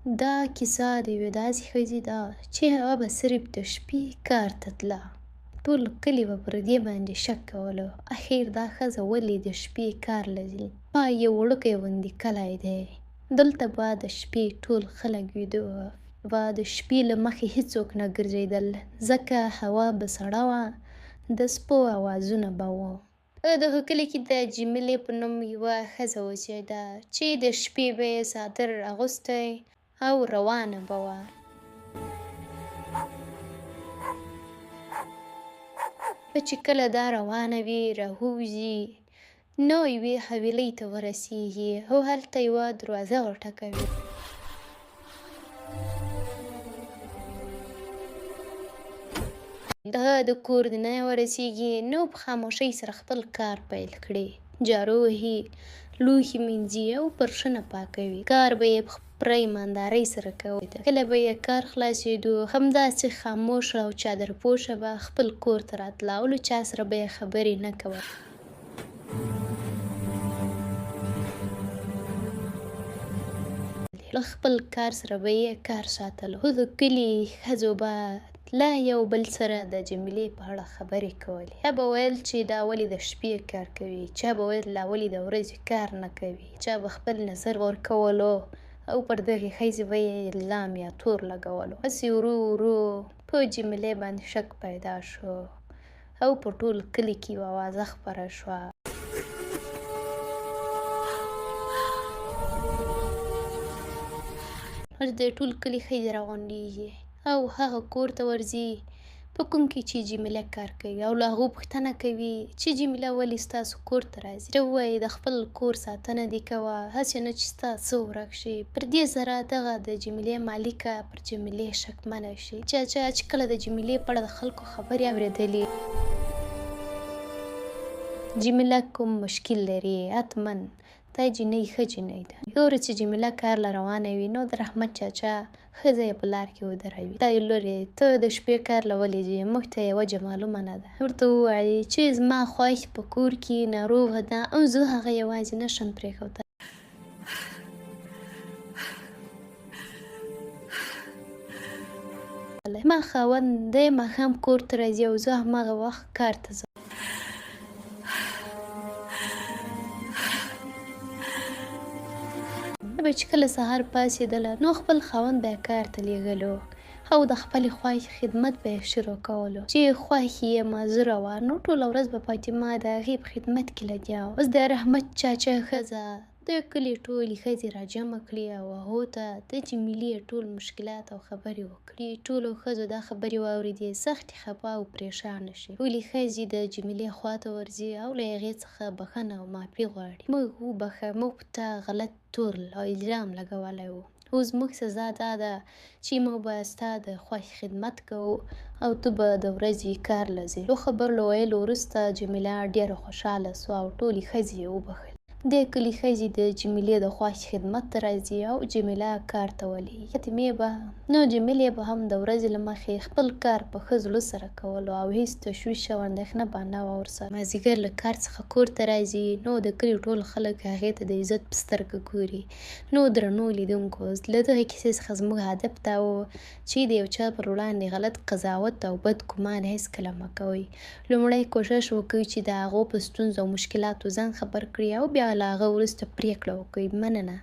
دا کیسه د یوې داسې ښځې ده چې هغه به صرف د شپې کار ته تله. ټول کلي به پر دې باندې شک کولو، اخر دا ښځه ولې د شپې کار له ځي؟ دا یو وړوکی غوندې کلی دی، دلته به د شپې ټول خلک ویده وو، به د شپې له مخې هیڅوک نه ګرځېدل، ځکه هوا به سړه وه، د سپو اوازونه به وو. په دغه کلي کې د جمیلې په نوم یوه ښځه اوسېده چې د شپې به یې څادر اغوستی او روانه به وه. چې کله دا روانه وي راووځي نو یوې حویلۍ ته ورسیږي او هلته یوه دروازه وټکوي. دغه د کور دننه ورسیږي نو په خاموشۍ سره خپل کار پیل کړي، جارو وهي، لوښي مینځي او فرشونه پاکوي. کار به یې په پوره ایماندارۍ سره کوی. کله به یې کار خلاصېدو، همداسې خاموشه او چادرپوشه به خپل کور ته راتله او له چا سره به یې خبرې نه کولې. له خپل کار سره به یې کار ساتلو. خو د کلي ښځو به له یو بل سره د جمیلې په اړه خبرې کولې. چا به ویل چې دا ولې د شپې کار کوي، چا به ویل دا ولې د ورځې کار نه کوي، چا به خپل نظر ورکولو او پر دغې ښځې به یې الزام یا تور لګولو. هسې ورو ورو په جمیلې باندې شک پیدا شو او په ټول کلي کې یوه اوازه خپره شوه. د ټول کلي ښځې راغونډېږي او هغه کور ته ورځي په کوم کې چې جمیله کار کوي او له هغو پوښتنه کوي چې جمیله ولې ستاسو کور ته راځي؟ ته ووایې د خپل کور ساتنه دې کوه، هسې نه چې ستا څه ورک شي. پر دې سره دغه د جمیلې مالکه پر جمیلې شکمنه شي. چا چا چې کله د جمیلې په اړه د خلکو خبرې اورېدلې، جمیله کوم مشکل لري، حتما دا جینۍ ښه جینۍ ده. یوه ورځ چې جمیله کار له روانه وي نو د رحمت چاچا ښځه یې په لار کې ودروي. دا یې لورې ته د شپې کار له ولې ځې؟ موږ ته یې وجه معلومه نه ده. ورته ووایي چې زما خوښ په کور کې ناروغه ده او زه هغه یوازې نه شم پرېښودلی. زما خاوند دی ماښام کور ته راځي او زه هماغه وخت کار ته ځم. به چې کله سهار پاڅېدله نو خپل خاوند به یې کار ته لېږلو او د خپلې خواښې خدمت به یې شروع کولو. چې خواښې یې معذوره وه نو ټوله ورځ به فاطمه د هغې په خدمت کې لګیا وه. اوس د رحمت چاچا ښځه د کلي ټولې ښځې راجمع کړې او هغو ته د جمیلې ټول مشکلات او خبرې وکړې. ټولو ښځو دا خبرې واورېدې، سختې خپه او پرېشانه شوې. ټولې ښځې د جمیلې خوا ته ورځي او له هغې څخه بښنه او معافي غواړي. موږ وبښه، موږ په تا غلط تور او الزام لګولی و. اوس زموږ سزا دا ده چې موږ به ستا د خوښې خدمت کوو او ته به د ورځې کار له ځې. دو خبرو له ویلو وروسته جمیله ډېره خوشحاله شوه او ټولې ښځې یې وبښلې. د کلي ښځې د جمیلې د خوښې خدمت ته راځي او جمیله کار ته ولېږي. فاطمې به نو جمیلې به هم د ورځې له مخې خپل کار په ښه زړه سره کولو او هیڅ تشویش او اندېښنه به نه وه ورسره. مازدیګر له کار څخه کور ته راځي نو د کلي ټول خلک هغې ته د عزت په سترګه ګوري. نو درنو لیدونکو، له دغې کیسې څخه زموږ هدف دا و چې د یو چا پر وړاندې غلط قضاوت او بد ګمان هېڅکله مه کوئ. لومړی کوښښ وکړئ چې د هغو په ستونزو او مشکلاتو ځان خبر کړئ او بیا له هغه وروسته پرېکړه وکړئ. مننه.